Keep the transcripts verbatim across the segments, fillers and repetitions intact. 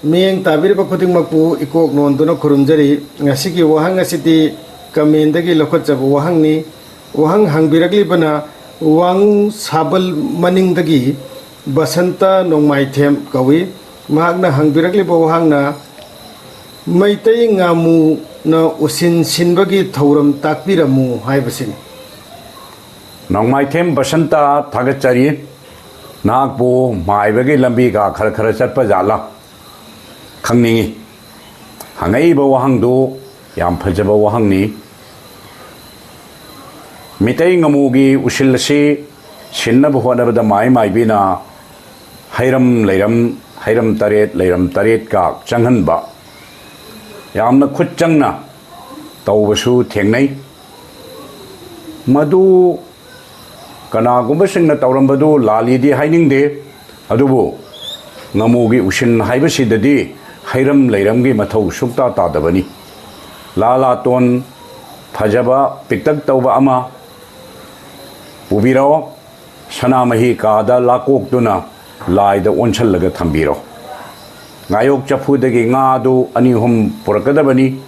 ꯃꯤꯠꯌꯦꯡ ꯇꯥꯕꯤꯔꯤꯕ ꯈꯨꯗꯤꯡꯃꯛꯄꯨ ꯏꯀꯣꯛ ꯅꯣꯟꯗꯨꯅ ꯈꯨꯔꯨꯝꯖꯔꯤ꯫ ꯉꯁꯤꯒꯤ ꯋꯥꯍꯪ ꯑꯁꯤꯗꯤ ꯀꯃꯦꯟꯗꯒꯤ ꯂꯧꯈꯠꯆꯕ ꯋꯥꯍꯪꯅꯤ꯫ ꯋꯥꯍꯪ ꯍꯪꯕꯤꯔꯛꯂꯤꯕꯅ ꯋꯥꯉꯨ ꯁꯥꯕꯜ ꯃꯅꯤꯡꯗꯒꯤ ꯕꯁꯟꯇ ꯅꯣꯡꯃꯥꯏꯊꯦꯝ ꯀꯧꯏ꯫ ꯃꯍꯥꯛꯅ ꯍꯪꯕꯤꯔꯛꯂꯤꯕ ꯋꯥꯍꯪꯅ, "ꯃꯩꯇꯩ ꯉꯥꯃꯨꯅ ꯎꯁꯤꯟ ꯁꯤꯟꯕꯒꯤ ꯊꯧꯔꯝ ꯇꯥꯛꯄꯤꯔꯝꯃꯨ" ꯍꯥꯏꯕꯁꯤꯅꯤ꯫ ꯅꯣꯡꯃꯥꯏꯊꯦꯝ ꯕꯁꯟꯇ, ꯊꯥꯒꯠꯆꯔꯤ꯫ ꯅꯍꯥꯛꯄꯨ ꯃꯥꯏꯕꯒꯤ ꯂꯝꯕꯤꯒ ꯈꯔ ꯈꯔ ꯆꯠꯄ ꯖꯥꯠꯂꯥ ꯈꯪꯅꯤꯡꯏ꯫ ꯍꯪꯉꯛꯏꯕ ꯋꯥꯍꯪꯗꯨ ꯌꯥꯝ ꯐꯖꯕ ꯋꯥꯍꯪꯅꯤ꯫ ꯃꯤꯇꯩ ꯉꯥꯃꯨꯒꯤ ꯎꯁꯤꯜ ꯑꯁꯤ ꯁꯤꯟꯅꯕ ꯍꯣꯠꯅꯕꯗ ꯃꯥꯏ ꯃꯥꯏꯕꯤꯅ ꯍꯩꯔꯝ ꯂꯩꯔꯝ, ꯍꯩꯔꯝ ꯇꯔꯦꯠ ꯂꯩꯔꯝ ꯇꯔꯦꯠꯀ ꯆꯪꯍꯟꯕ, ꯌꯥꯝꯅ ꯈꯨꯠ ꯆꯪꯅ ꯇꯧꯕꯁꯨ ꯊꯦꯡꯅꯩ꯫ ꯃꯗꯨ ꯀꯅꯥꯒꯨꯝꯕꯁꯤꯡꯅ ꯇꯧꯔꯝꯕꯗꯨ ꯂꯥꯜꯂꯤꯗꯤ ꯍꯥꯏꯅꯤꯡꯗꯦ, ꯑꯗꯨꯕꯨ ꯉꯥꯃꯨꯒꯤ ꯎꯁꯤꯟ ꯍꯥꯏꯕꯁꯤꯗꯗꯤ ꯍꯩꯔꯝ ꯂꯩꯔꯝꯒꯤ ꯃꯊꯧ ꯁꯨꯛꯇꯥ ꯇꯥꯗꯕꯅꯤ꯫ ꯂꯥ ꯂꯥꯇꯣꯟ ꯐꯖꯕ ꯄꯤꯛꯇꯛ ꯇꯧꯕ ꯑꯃ ꯄꯨꯕꯤꯔꯛꯑꯣ, ꯁꯅꯥꯃꯍꯤ ꯀꯥꯗ ꯂꯥꯀꯣꯛꯇꯨꯅ ꯂꯥꯏꯗ ꯑꯣꯟꯁꯤꯜꯂꯒ ꯊꯝꯕꯤꯔꯣ꯫ ꯉꯥꯌꯣꯛ ꯆꯐꯨꯗꯒꯤ ꯉꯥꯗꯨ ꯑꯅꯤ ꯑꯍꯨꯝ ꯄꯨꯔꯛꯀꯗꯕꯅꯤ꯫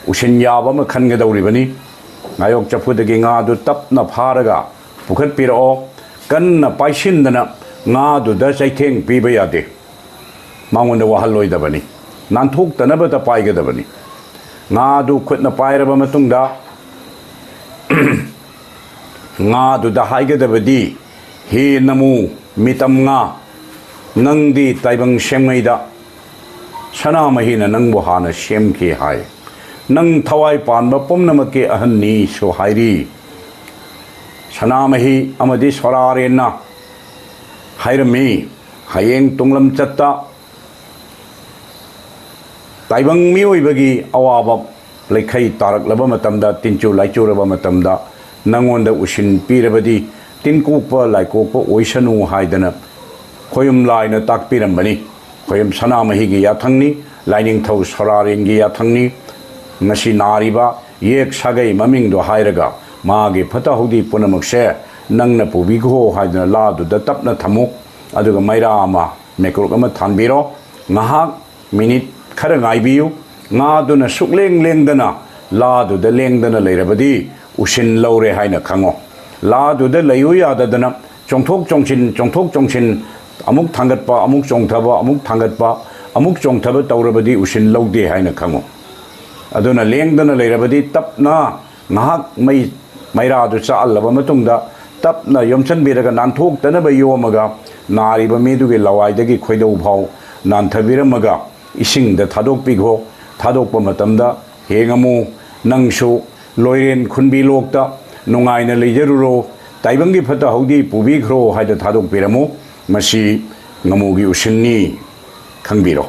ꯎꯁꯤꯟ ꯌꯥꯕ ꯑꯃ ꯈꯟꯒꯗꯧꯔꯤꯕꯅꯤ꯫ ꯉꯥꯌꯣꯛ ꯆꯐꯨꯗꯒꯤ ꯉꯥꯗꯨ ꯇꯞꯅ ꯐꯥꯔꯒ ꯄꯨꯈꯠꯄꯤꯔꯛꯑꯣ꯫ ꯀꯟꯅ ꯄꯥꯏꯁꯤꯟꯗꯅ ꯉꯥꯗꯨꯗ ꯆꯩꯊꯦꯡ ꯄꯤꯕ ꯌꯥꯗꯦ꯫ ꯃꯉꯣꯟꯗ ꯋꯥꯍꯜꯂꯣꯏꯗꯕꯅꯤ꯫ ꯅꯥꯟꯊꯣꯛꯇꯅꯕꯗ ꯄꯥꯏꯒꯗꯕꯅꯤ꯫ ꯉꯥꯗꯨ ꯈꯨꯠꯅ ꯄꯥꯏꯔꯕ ꯃꯇꯨꯡꯗ ꯉꯥꯗꯨꯗ ꯍꯥꯏꯒꯗꯕꯗꯤ, "ꯍꯦ ꯅꯃꯨ ꯃꯤꯇꯝ ꯉꯥ, ꯅꯪꯗꯤ ꯇꯥꯏꯕꯪ ꯁꯦꯝꯉꯩꯗ ꯁꯅꯥꯃꯍꯤꯅ ꯅꯪꯕꯨ ꯍꯥꯟꯅ ꯁꯦꯝꯈꯤ ꯍꯥꯏ꯫ ꯅꯪ ꯊꯋꯥꯏ ꯄꯥꯟꯕ ꯄꯨꯝꯅꯃꯛꯀꯤ ꯑꯍꯟꯅꯤꯁꯨ ꯍꯥꯏꯔꯤ꯫ ꯁꯅꯥꯃꯍꯤ ꯑꯃꯗꯤ ꯁꯣꯔꯥꯔꯦꯟꯅ ꯍꯥꯏꯔꯝꯃꯤ, ꯍꯌꯦꯡ ꯇꯨꯡꯂꯝꯆꯠꯇ ꯇꯥꯏꯕꯪ ꯃꯤꯑꯣꯏꯕꯒꯤ ꯑꯋꯥꯕ ꯂꯩꯈꯩ ꯇꯥꯔꯛꯂꯕ ꯃꯇꯝꯗ, ꯇꯤꯟꯆꯨ ꯂꯥꯏꯆꯨꯔꯕ ꯃꯇꯝꯗ, ꯅꯪꯉꯣꯟꯗ ꯎꯁꯤꯟ ꯄꯤꯔꯕꯗꯤ ꯇꯤꯟꯀꯣꯛꯄ ꯂꯥꯏꯀꯣꯛꯄ ꯑꯣꯏꯁꯅꯨ" ꯍꯥꯏꯗꯅ ꯈꯣꯌꯨꯝ ꯂꯥꯏꯅ ꯇꯥꯛꯄꯤꯔꯝꯕꯅꯤ꯫ ꯈꯣꯌꯨꯝ ꯁꯅꯥꯃꯍꯤꯒꯤ ꯌꯥꯊꯪꯅꯤ, ꯂꯥꯏꯅꯤꯡꯊꯧ ꯁꯣꯔꯥꯔꯦꯟꯒꯤ ꯌꯥꯊꯪꯅꯤ꯫ ꯉꯁꯤ ꯅꯥꯔꯤꯕ ꯌꯦꯛ ꯁꯥꯒꯩ ꯃꯃꯤꯡꯗꯣ ꯍꯥꯏꯔꯒ ꯃꯥꯒꯤ ꯐꯠꯇ ꯍꯥꯎꯗꯤ ꯄꯨꯝꯅꯃꯛꯁꯦ ꯅꯪꯅ ꯄꯨꯕꯤꯈꯣ ꯍꯥꯏꯗꯅ ꯂꯥꯗꯨꯗ ꯇꯞꯅ ꯊꯝꯃꯨ꯫ ꯑꯗꯨꯒ ꯃꯩꯔꯥ ꯑꯃ, ꯃꯩꯀ꯭ꯔꯨꯛ ꯑꯃ ꯊꯥꯟꯕꯤꯔꯣ꯫ ꯉꯥꯏꯍꯥꯛ ꯃꯤꯅꯤꯠ ꯈꯔ ꯉꯥꯏꯕꯤꯌꯨ꯫ ꯉꯥꯗꯨꯅ ꯁꯨꯛꯂꯦꯡ ꯂꯦꯡꯗꯅ ꯂꯥꯗꯨꯗ ꯂꯦꯡꯗꯅ ꯂꯩꯔꯕꯗꯤ ꯎꯁꯤꯟ ꯂꯧꯔꯦ ꯍꯥꯏꯅ ꯈꯪꯉꯣ꯫ ꯂꯥꯗꯨꯗ ꯂꯩꯌꯨ ꯌꯥꯗꯗꯅ ꯆꯣꯡꯊꯣꯛ ꯆꯣꯡꯁꯤꯟ, ꯆꯣꯡꯊꯣꯛ ꯆꯣꯡꯁꯤꯟ, ꯑꯃꯨꯛ ꯊꯥꯡꯒꯠꯄ, ꯑꯃꯨꯛ ꯆꯣꯡꯊꯕ, ꯑꯃꯨꯛ ꯊꯥꯡꯒꯠꯄ, ꯑꯃꯨꯛ ꯆꯣꯡꯊꯕ ꯇꯧꯔꯕꯗꯤ ꯎꯁꯤꯟ ꯂꯧꯗꯦ ꯍꯥꯏꯅ ꯈꯪꯉꯨ꯫ ꯑꯗꯨꯅ ꯂꯦꯡꯗꯅ ꯂꯩꯔꯕꯗꯤ ꯇꯞꯅ ꯉꯥꯏꯍꯥꯛ ꯃꯩ, ꯃꯩꯔꯥꯗꯨ ꯆꯥꯛꯍꯜꯂꯕ ꯃꯇꯨꯡꯗ ꯇꯞꯅ ꯌꯣꯝꯁꯤꯟꯕꯤꯔꯒ ꯅꯥꯟꯊꯣꯛꯇꯅꯕ ꯌꯣꯝꯃꯒ ꯅꯥꯔꯤꯕ ꯃꯤꯗꯨꯒꯤ ꯂꯋꯥꯏꯗꯒꯤ ꯈꯣꯏꯗꯧ ꯐꯥꯎ ꯅꯥꯟꯊꯕꯤꯔꯝꯃꯒ ꯏꯁꯤꯡꯗ ꯊꯥꯗꯣꯛꯄꯤꯈꯣ꯫ ꯊꯥꯗꯣꯛꯄ ꯃꯇꯝꯗ ꯍꯦ ꯉꯥꯃꯨ, ꯅꯪꯁꯨ ꯂꯣꯏꯔꯦꯟ ꯈꯨꯟꯕꯤ ꯂꯣꯛꯇ ꯅꯨꯡꯉꯥꯏꯅ ꯂꯩꯖꯔꯨꯔꯣ, ꯇꯥꯏꯕꯪꯒꯤ ꯐꯠꯇ ꯍꯥꯎꯗꯤ ꯄꯨꯕꯤꯈ꯭ꯔꯣ ꯍꯥꯏꯗ ꯊꯥꯗꯣꯛꯄꯤꯔꯝꯃꯨ꯫ ꯃꯁꯤ ꯉꯥꯃꯨꯒꯤ ꯎꯁꯤꯟꯅꯤ, ꯈꯪꯕꯤꯔꯣ꯫